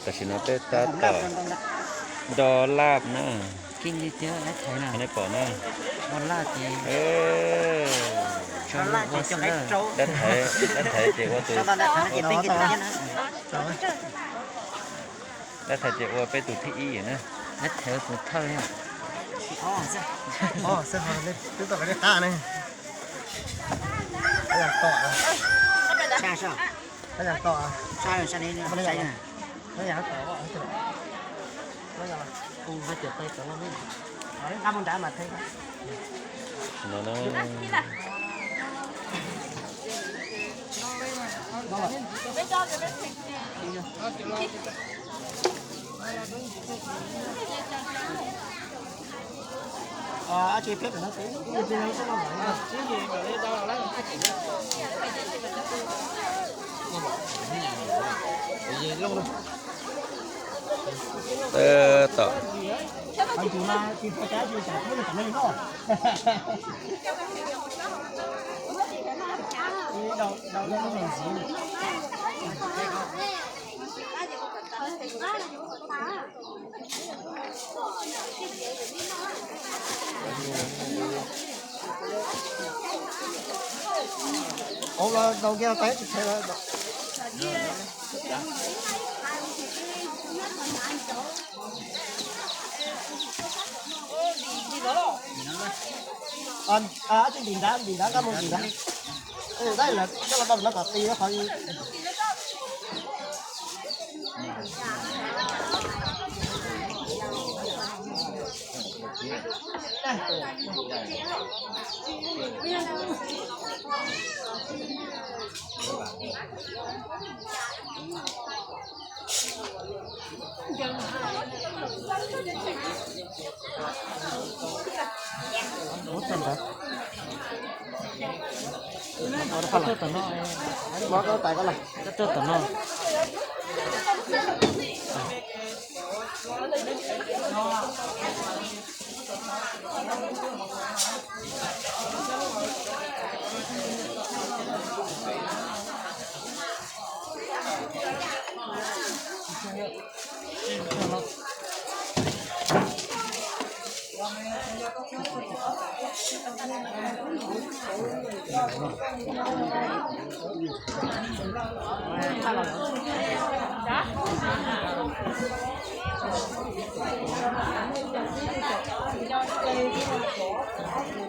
Tam sim no peb tab tom do laj na. Nej pom na. Dab thaiv, dab thaiv ces ua tus, dab thaiv ces ua peb tus thib ib na. Tab tom Ntim nrad, ntim nrad, nqa mus ntim nrad. Tab lawv coj los rau no kom ti qhov.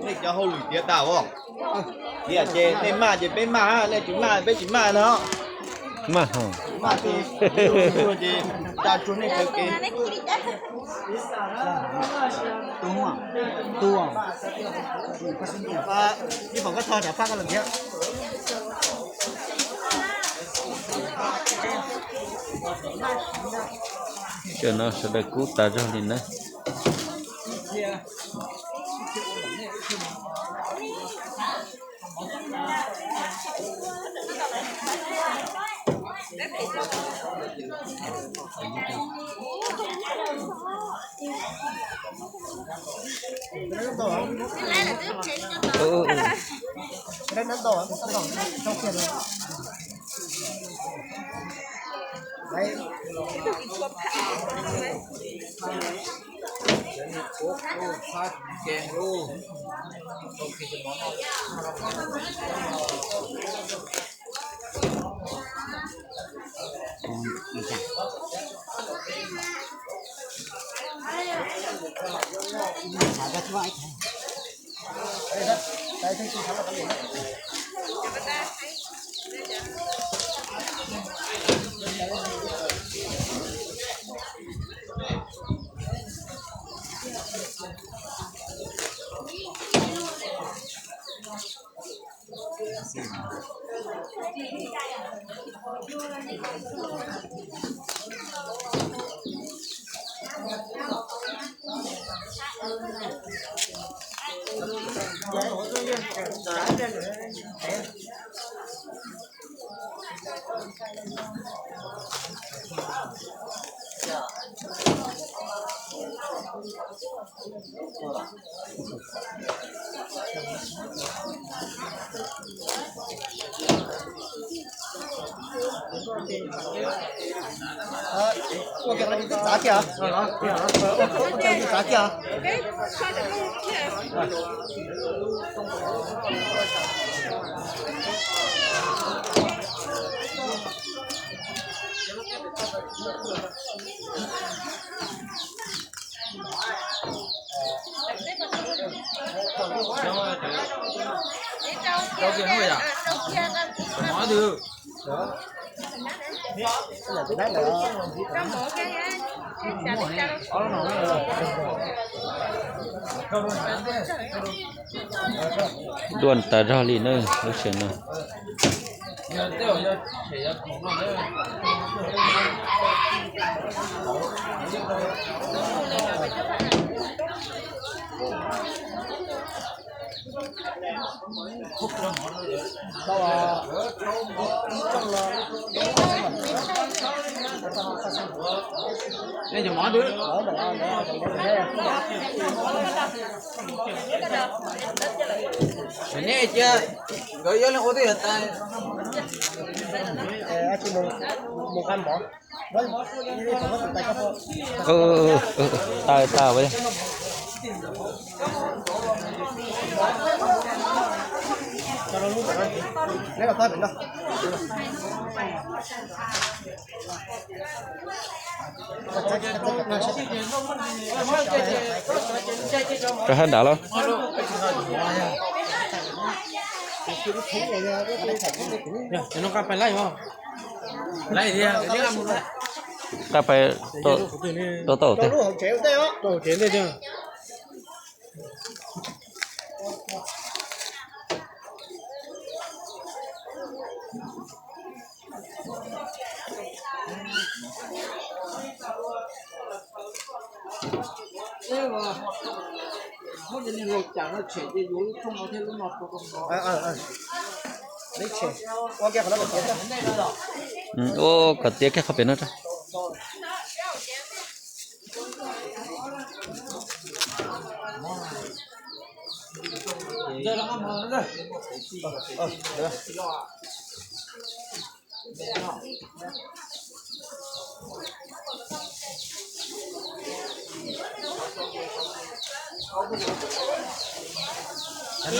Nej cov hauj lwm tiav tas os. Tiam ces nej maj ces peb maj, nej tsis maj peb tsis maj no. Maj, maj ces, ces tsa tsuag nej sawv kev. Ib pom koj tho nram faj koj los thiab. Cov no sawv daws kub tas zog li na. Ua kiag qhov no twb txav kiag. Ua kiag twb txav kiag. Duaj tas zog li na lub tsev no. Nej cia nkawd yuav leej ua twj yog tas. Tawg tawg. Rau hab nrad los? Qab pais rau tau tej. Ua kom tiav kiag qhov pem no tso. Ib,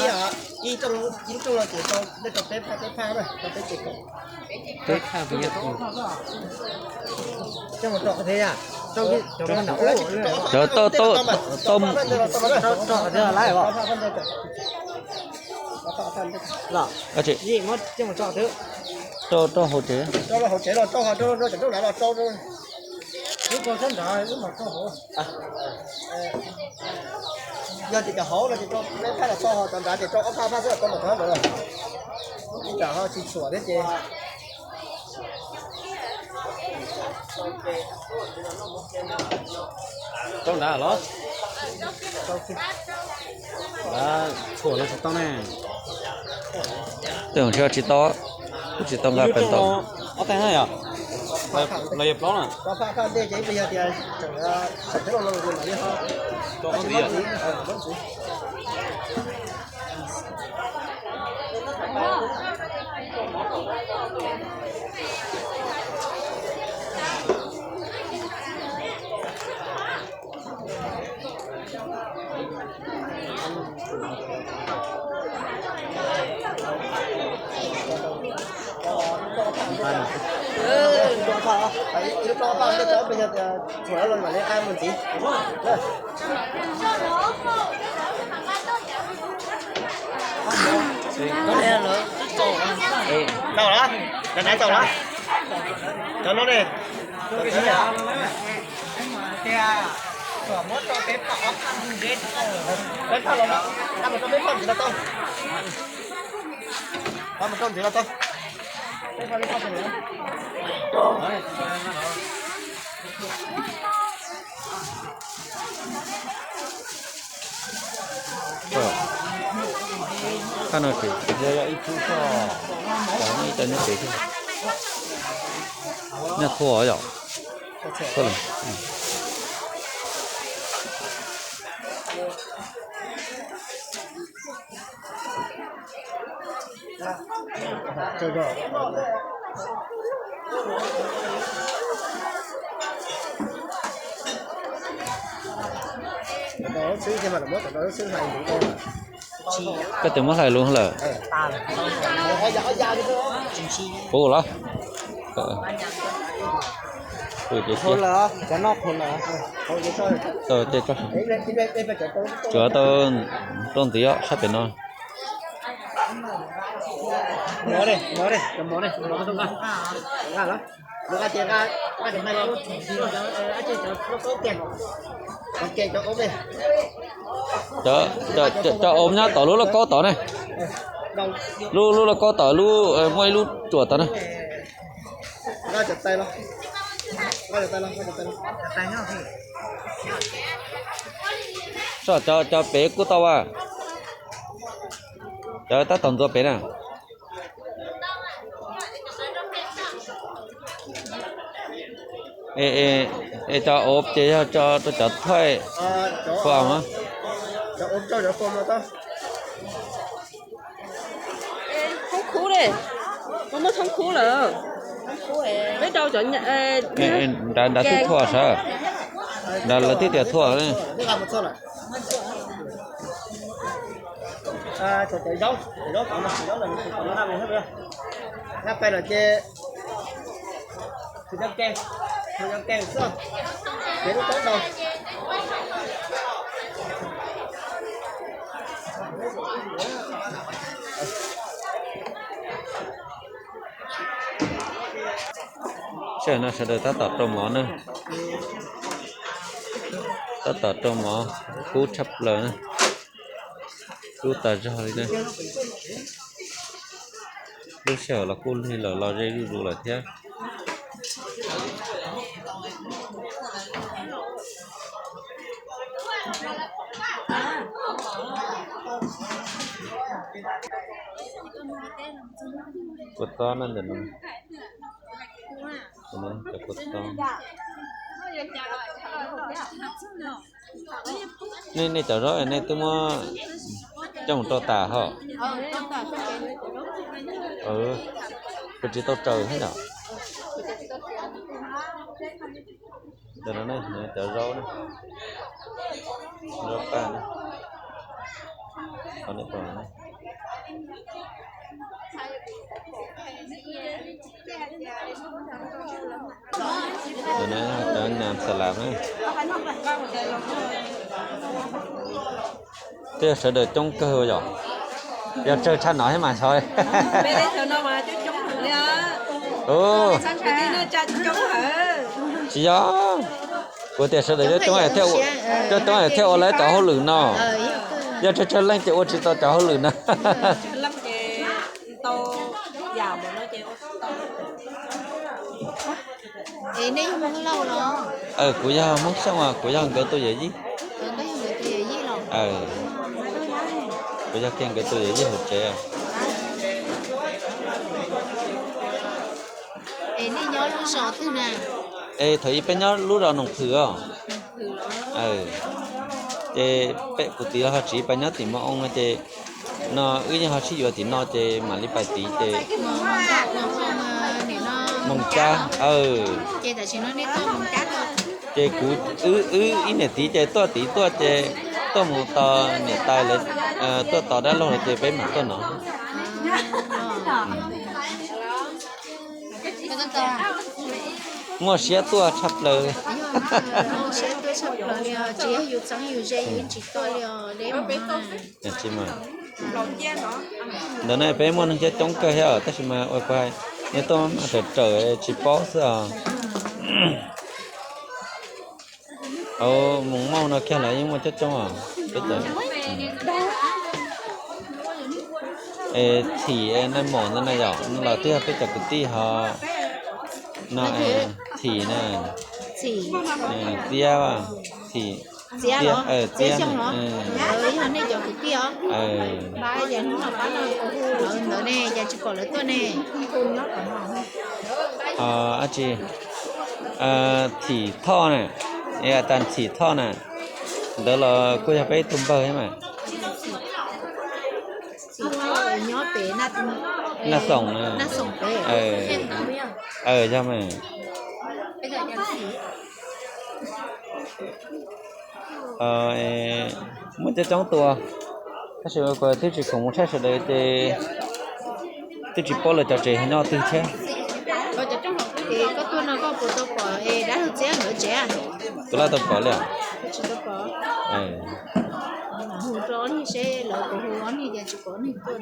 ib rooj, ib rooj no ces tau nej tau peb phaj, peb phaj na, tau peb ces. Cov tau, tau, tau. Rau hauv tsev. Yog tias cov hauv no ces rau peb phaj los txog, cov nrad ces rau ob phaj phaj xwb, tau npaum no lawm. Ib tsam ho tsis tshuam thiab ces. Tau nrad los? Tshuam los tsis tau ne. Tej zaum tsis tau, tsis tau nqa pem tau. Ob teg na yom? Los yog plaub na? Tau lawm, cov nrad tau lawm. Cov no ne. Tias kom muab rau peb phaj ob phaj ntxiv los tau. Peb phaj los tau. Peb phaj ntxiv los tau. Qab no ces yog ib tug toj, ib tug nyob pem thiab. Nyob thua yom. Koj tes muab hlais lus lawm. Puv los? Tsuav tau rau ntxiv sab pem no. Cov, cov, cov auv nyob tom lub lauj kaub tod ne. Lub, lub lauj kaub tod lub, muaj ib lub ruam tod ne. Cov, cov pem kuj tau as. Cov tab tom ntxuav pem na. Es cov auv ces yog tso rau cov thuaj fua mas. Thoob khub ne, muaj thoob khub lawm. Peb rau cov, nrad, nrad twb thuaj sawv, nrad lawv twb tias thuaj. Sij hawm no sawv daws tab tom rau mov na. Tab tom rau mov kub tshaj plaws na. Kub tas zog li na. Lub sij hawm los kuj lig lawm, los ze zuj zus lawm thiab. Kua txob no ntawm no. Cov kua txob. Nej, nej cov zaub nej twb muab coj mus rau tas hos? Kuv tsis tau raws thiab yom. Cov zaub, zaub paj. Cov nam xas las na. Tej sawv daws coob kawg yom. Yog tsawg tshaj no thiab mas xyov. Tsis yog, kuv tias sawv daws coob coob thiaj ua lawv cov hauj lwm no. Yog tsawg tsawg leej ces ua tsis tau cov hauj lwm no. Kuv yog Hmoob Xyooj, kuv yog nkawd tus yawm yij. Kuv yog kiag nkawd tus yawm yij hauv tsev. Es thaum ub peb nyob lub zos Noom Phwm os. Ces peb, kuv txiv los ho tsiv pais nyob tim Mos Oo no ces no wb yeej ho sib yuav tim no ces mam li pais tid ces Moos Cab. Ces kuv wb, wb ib niam txiv ces tuaj tid tuaj ces tuaj mus tos niam tais lawv tuaj tos dab laug lawm ces peb mam tuaj no. Muaj siab tuaj tshaj plaws. Ntawm no peb muaj neeg coob coob kawg thiab tab sis mas ua kuv hais nej tuaj mas raws raws tsis paub xwb os. Moos Mooj no kiag los yeej muaj coob coob os. Peb cov Txhim, Nais Mom ntawd na yom, los twb yog peb cov kwv tij ho. No, Txhim na, Txiab, Txhiab, Txiab, ntawd ne, cas tsis pom lawv tuaj ne. Txhim Thoj na, tas Txhim Thoj na, ntawd los kuj yog peb ib tug npawg thiab mas. Naj Xoom na. Yog mas. Muaj coob coob tus, tab sis kuv twb tsis khoom mus saib sawv daws ces twb tsis paub lawv cov tsev nyob twg thiab. Koj tuaj no koj puas tau pom dab laug txiab nkawd tsev? Kuv laj tau pom li. Tsis tau pom. Hu rau ob niag seb lawv puas hu ob niag ces tsis pom ob niag tuaj.